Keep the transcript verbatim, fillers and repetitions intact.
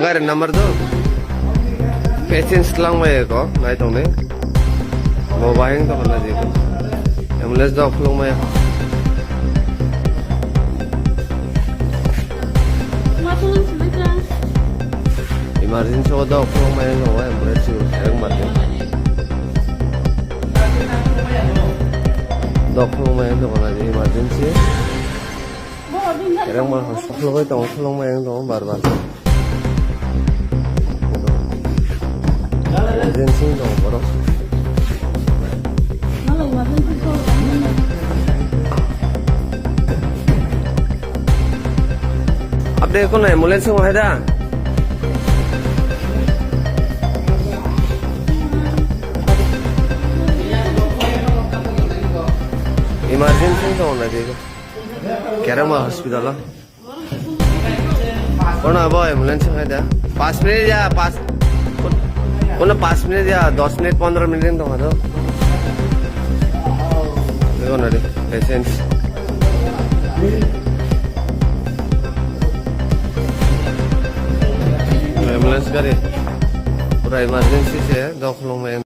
Gari number do. Patients lang mai ko, nai tong ni. Mo bahing to kana di. Ambulance do khulung mai. Emergency o do khulung mai no, ambulance yu serang mati. Do khulung mai no kana di emergency. Kereng ma hospital bai tongo, khulung mai ang tongo bar bar. Emergency tongo borok. Update kono ambulance tongo hai da? Emergency tongo na di. Kereng ma hospital o. Kono abo ambulance hai da. Pas minute ya, pas. Kono pas minute ya, dos minute, pondro minute tong hado. Kono de, patients. Ambulance gari. Pura emergency se, do khulung mai.